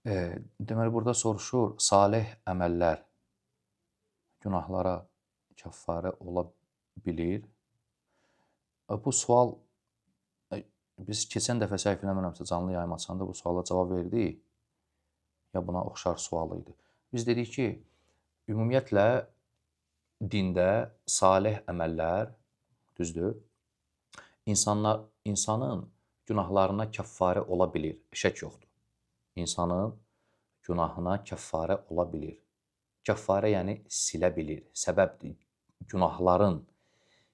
Deməli, burada soruşur, salih əməllər günahlara kəffarə ola bilir? Bu sual, biz keçən dəfə səhv eləmirəmsə canlı yayım açanda bu suala cavab verdik, ya buna oxşar sual idi. Biz dedik ki, ümumiyyətlə dində salih əməllər, düzdür, insanın günahlarına kəffarə ola bilir, şək yoxdur. İnsanın günahına kəffarə ola bilir. Kəffarə yəni silə bilir, səbəbdir. Günahların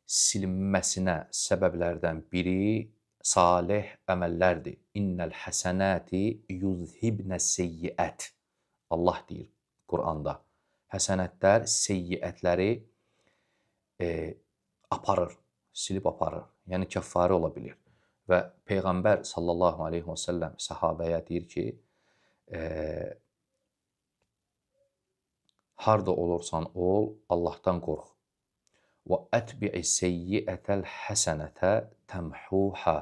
silinməsinə səbəblərdən biri salih əməllərdir. İnnəl həsənəti yuzhibnə seyyiət. Allah deyir Quranda. Həsənətlər seyyiətləri aparır, silib aparır. Yəni kəffarə ola bilir. Və Peyğəmbər sallallahu aleyhi və səlləm səhabəyə deyir ki, harda olursan ol, Allahdan qorx. Və ətbi'i seyyiətəl həsənətə təmhuhə.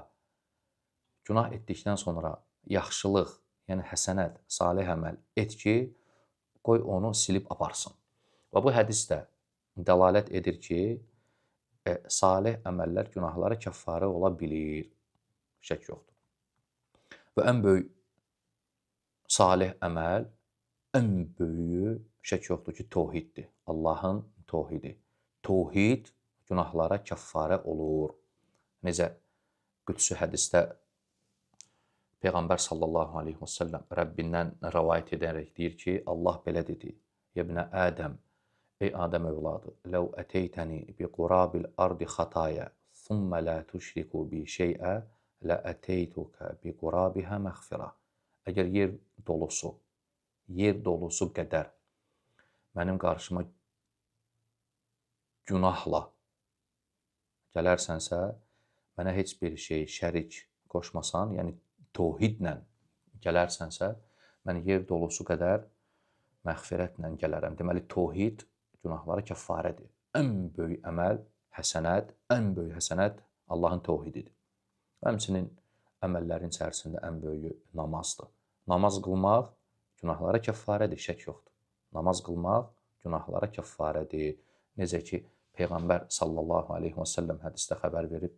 Günah etdikdən sonra yaxşılıq, yəni həsənət, salih əməl et ki, qoy onu silib aparsın. Və bu hədis də dəlalət edir ki, salih əməllər günahlara kəffarə ola bilir. Şək yoxdur. Və ən böyük salih əməl, ən böyüyü şək yoxdur ki, tohiddir. Allahın tohidi. Tohid günahlara kəffarə olur. Necə qüdsi hədisdə Peyğəmbər sallallahu aleyhi və səlləm Rəbbindən rəvayət edərək deyir ki, Allah belə dedi: Yebnə Ədəm, ey Adəm övladı, ləv əteytəni bi qurabil ardi xataya, thumma la tuşriku bi şeyə, lə əteytuka bi qurabihə məğfirə. Əgər yer dolusu qədər mənim qarşıma günahla gələrsənsə, mənə heç bir şey şərik qoşmasan, yəni tohidlə gələrsənsə, mən yer dolusu qədər məğfirətlə gələrəm. Deməli, tohid günahlara kəffarədir. Ən böyük əməl, həsənət, ən böyük həsənət Allahın tohididir. Həmçinin əməllərin içərisində ən böyüyü namazdır. Namaz qılmaq günahlara kəffarədir, şək yoxdur. Namaz qılmaq günahlara kəffarədir. Necə ki, Peyğəmbər sallallahu aleyhi və səlləm hədisdə xəbər verib,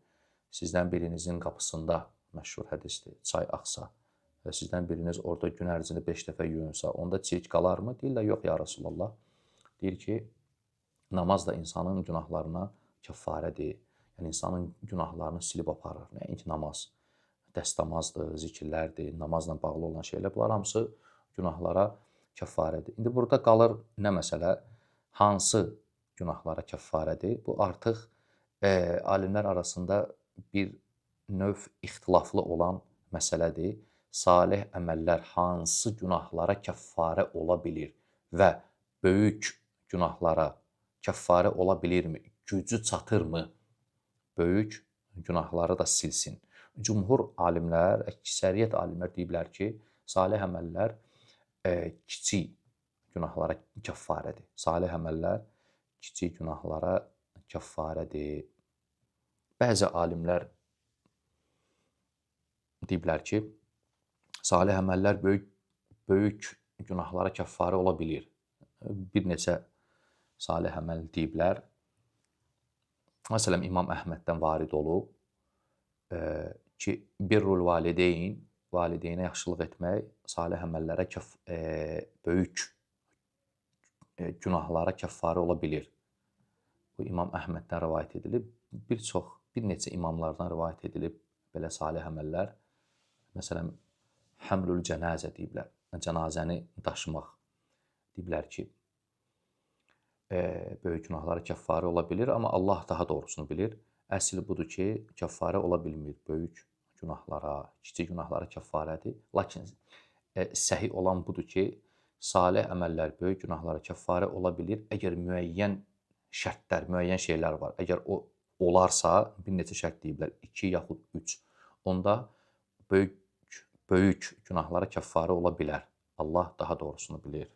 sizdən birinizin qapısında, məşhur hədisdir, çay axsa və sizdən biriniz orada gün ərzində 5 dəfə yuyunsa, onda çirk qalarmı? Deyirlər, yox ya Rasulallah. Deyir ki, namaz da insanın günahlarına kəffarədir. Yəni, insanın günahlarını silib aparır. Nəinki namaz, dəstəmazdır, zikirlərdir, namazla bağlı olan şeylər. Bunlar hamısı günahlara kəffarədir. İndi burada qalır nə məsələ? Hansı günahlara kəffarədir? Bu artıq alimlər arasında bir növ ixtilaflı olan məsələdir. Salih əməllər hansı günahlara kəffarə ola bilir və böyük günahlara kəffarə ola bilirmi? Gücü çatırmı? Böyük günahları da silsin. Cumhur alimlər, əksəriyyət alimlər deyiblər ki, salih əməllər kiçik günahlara kəffarədir. Salih əməllər kiçik günahlara kəffarədir. Bəzi alimlər deyiblər ki, salih əməllər böyük günahlara kəffarə ola bilir. Bir neçə salih əməl deyiblər. Məsələn, İmam Əhməddən varid olub ki, birrul valideyn, valideynə yaxşılıq etmək salih əməllərə böyük günahlara kəffarə ola bilir. Bu, İmam Əhməddən rivayət edilib. Bir neçə imamlardan rivayət edilib belə salih əməllər. Məsələn, həmlül cənazə deyiblər, cənazəni daşımaq deyiblər ki, böyük günahlara kəffarə ola bilir, amma Allah daha doğrusunu bilir. Əsl budur ki, kəffarə ola bilmir böyük günahlara, kiçik günahlara kəffarədir. Lakin səhi olan budur ki, salih əməllər böyük günahlara kəffarə ola bilir, əgər müəyyən şərtlər, müəyyən şeylər var. Əgər o olarsa, bir neçə şərt deyiblər, 2 yaxud 3, onda böyük günahlara kəffarə ola bilər. Allah daha doğrusunu bilir.